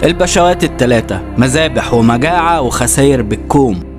البشوات الثلاثة، مذابح ومجاعة وخسائر بالكوم.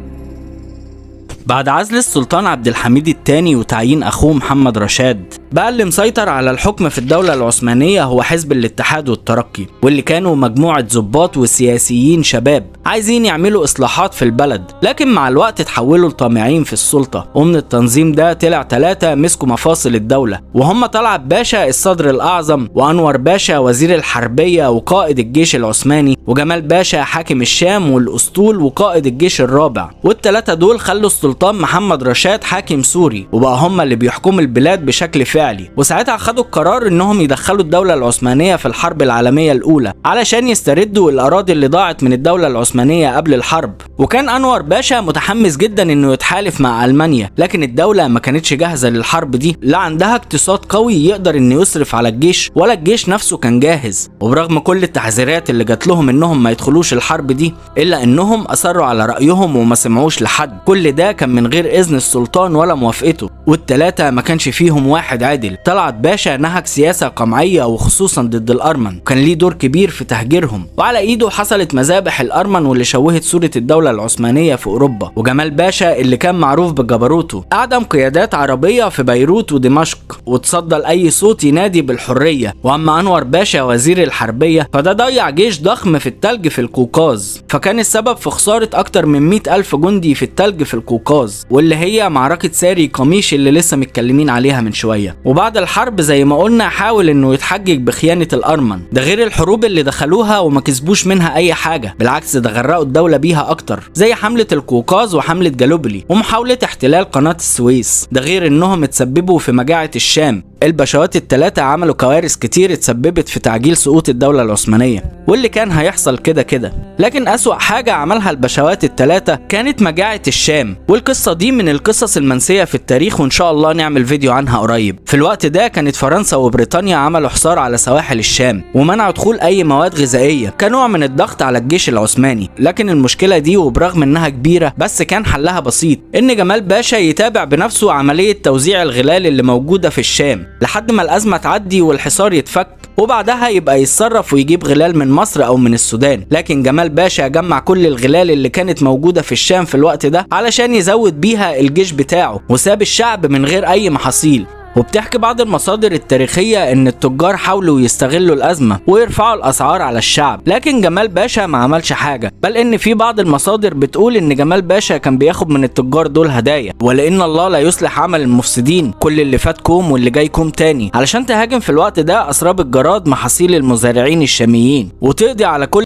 بعد عزل السلطان عبد الحميد الثاني وتعيين أخوه محمد رشاد، بقى اللي مسيطر على الحكم في الدولة العثمانية هو حزب الاتحاد والترقي، واللي كانوا مجموعة ضباط وسياسيين شباب عايزين يعملوا إصلاحات في البلد، لكن مع الوقت اتحولوا لطامعين في السلطة. ومن التنظيم ده طلع 3 مسكوا مفاصل الدولة، وهم طلعت باشا الصدر الأعظم، وأنور باشا وزير الحربية وقائد الجيش العثماني، وجمال باشا حاكم الشام والأسطول وقائد الجيش الرابع. والثلاثة دول خلوا السلطان محمد رشاد حاكم سوري، وبقى هم اللي بيحكموا البلاد بشكل فعلي. وساعتها خدوا القرار انهم يدخلوا الدولة العثمانية في الحرب العالمية الأولى علشان يستردوا الأراضي اللي ضاعت من الدولة العثمانية قبل الحرب. وكان أنور باشا متحمس جدا انه يتحالف مع ألمانيا، لكن الدولة ما كانتش جاهزة للحرب دي، لا عندها اقتصاد قوي يقدر انه يصرف على الجيش، ولا الجيش نفسه كان جاهز. وبرغم كل التحذيرات اللي جات لهم انهم ما يدخلوش الحرب دي، الا انهم اصروا على رأيهم وما سمعوش لحد. كل ده كان من غير اذن السلطان ولا موافقته، والتلاتة ما كانش فيهم واحد عادل. طلعت باشا نهج سياسة قمعية وخصوصا ضد الأرمن، وكان ليه دور كبير في تهجيرهم، وعلى ايده حصلت مذابح الأرمن واللي شوهت صورة الدولة العثمانية في أوروبا. وجمال باشا اللي كان معروف بجبروته أعدم قيادات عربية في بيروت ودمشق، وتصدى لأي صوت ينادي بالحرية. وأما أنور باشا وزير الحربية فده ضيع جيش ضخم في التلج في القوقاز، فكان السبب في خسارة أكتر من 100,000 جندي في التلج في القوقاز، واللي هي معركة ساري قميش اللي لسه متكلمين عليها من شوية. وبعد الحرب زي ما قلنا حاول انه يتحجج بخيانة الأرمن، ده غير الحروب اللي دخلوها وما كسبوش منها اي حاجة، بالعكس ده غرقوا الدولة بيها اكتر، زي حملة القوقاز وحملة جالوبلي ومحاولة احتلال قناة السويس، ده غير انهم اتسببوا في مجاعة الشام. البشوات الثلاثة عملوا كوارث كتير اتسببت في تعجيل سقوط الدولة العثمانية، واللي كان هيحصل كده كده. لكن أسوأ حاجة عملها البشوات الثلاثة كانت مجاعة الشام، والقصة دي من القصص المنسية في التاريخ، وإن شاء الله نعمل فيديو عنها قريب. في الوقت ده كانت فرنسا وبريطانيا عملوا حصار على سواحل الشام ومنعوا دخول أي مواد غذائية كنوع من الضغط على الجيش العثماني. لكن المشكلة دي وبرغم إنها كبيرة بس كان حلها بسيط، إن جمال باشا يتابع بنفسه عملية توزيع الغلال اللي موجودة في الشام لحد ما الأزمة تعدي والحصار يتفك، وبعدها يبقى يتصرف ويجيب غلال من مصر أو من السودان. لكن جمال باشا جمع كل الغلال اللي كانت موجودة في الشام في الوقت ده علشان يزود بيها الجيش بتاعه، وساب الشعب من غير أي محاصيل. وبتحكي بعض المصادر التاريخية ان التجار حاولوا يستغلوا الازمة ويرفعوا الاسعار على الشعب، لكن جمال باشا ما عملش حاجة، بل ان في بعض المصادر بتقول ان جمال باشا كان بياخد من التجار دول هدايا. ولان الله لا يصلح عمل المفسدين، كل اللي فات كوم واللي جاي كوم تاني، علشان تهاجم في الوقت ده اسراب الجراد محاصيل المزارعين الشاميين وتقضي على كل